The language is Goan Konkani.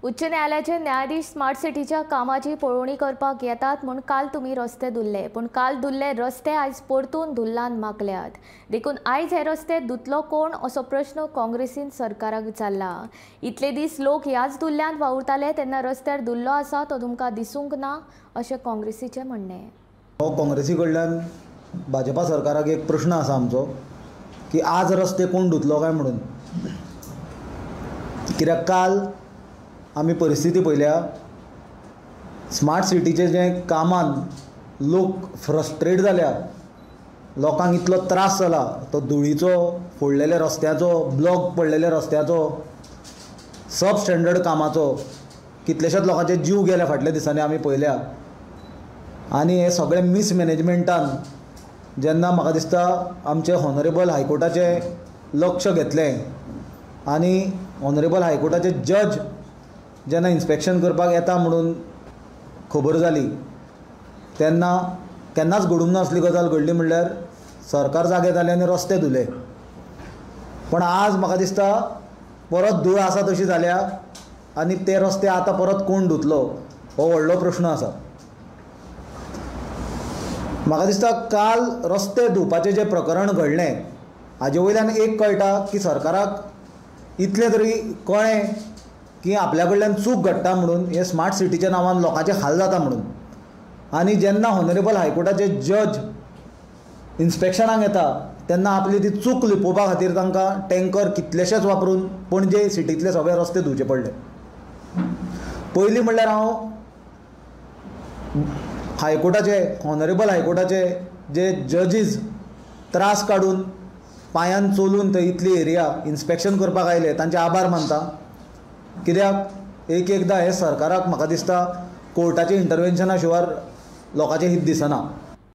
उच्च न्यायालयाचे न्यायाधीश स्मार्ट सिटीच्या कामाची पळोवणी करपाक येतात म्हूण काल तुमी रस्ते धुल्ले, पूण काल धुल्ले रस्ते आयज परतून धुल्लान माकल्यात. देखून आयज हे रस्ते धुतलो कोण असो प्रश्न काँग्रेसीन सरकाराक विचारला. इतले दीस लोक ह्याच धुल्ल्यांत वावुरताले तेन्ना रस्त्यार धुल्लो आसा तो तुमकां दिसूंक ना अशें काँग्रेसीचें म्हणणें. हो काँग्रेसी कडल्यान भाजपा सरकाराक एक प्रश्न आसा आमचो की आज रस्ते कोण धुतलो काय म्हणून, कित्याक काल आमी परिस्थिती पळयल्या. स्मार्ट सिटीचे जे कामान लोक फ्रस्ट्रेट जाल्या, लोकांक इतलो त्रास जाला, तो धुळीचो, फोडलेल्या रस्त्याचो, ब्लॉक पडलेल्या रस्त्याचो, सब स्टँडर्ड कामाचो कितलेशेच लोकांचे जीव गेले फाटल्या दिसांनी आमी पळयल्या. आनी हे सगळे मिसमॅनेजमेंटान जेन्ना म्हाका दिसता आमचे ऑनरेबल हायकोर्टाचें लक्ष घेतलें आनी ऑनरेबल हायकोर्टाचे जज जेन्ना इन्स्पेक्शन करपाक येता म्हणून खबर जाली तेन्ना केन्नाच घडूंक नासली गजाल घडली म्हणल्यार सरकार जागे जालें आनी रस्ते धुले. पण आज म्हाका दिसता परत धूळ आसा तशी जाल्या आनी ते रस्ते आतां परत कोण धुतलो हो व्हडलो प्रश्न आसा. म्हाका दिसता काल रस्ते धुवपाचें जें प्रकरण घडलें हाजे वयल्यान एक कळटा की सरकाराक इतलें तरी कळ्ळें की आपल्या कडल्यान चूक घडटा म्हणून, हे स्मार्ट सिटीच्या नांवान लोकांचे हाल जाता म्हणून. आनी जेन्ना ऑनरेबल हायकोर्टाचे जज इन्स्पेक्शनाक येता तेन्ना आपली ती चूक लिपोवपा खातीर तांकां टँकर कितलेशेच वापरून पणजे सिटींतले सगळे रस्ते धुवचे पडले. पयलीं म्हणल्यार हांव हायकोर्टाचे, ऑनरेबल हायकोर्टाचे जे जजीस त्रास काडून पांयान चलून थंय इतली एरिया इन्स्पेक्शन करपाक आयले तांचे आभार मानता. कित्याक एक एकदां हे सरकाराक म्हाका दिसता कोर्टाचे इंटरवेन्शना शिवाय लोकांचें हित दिसना.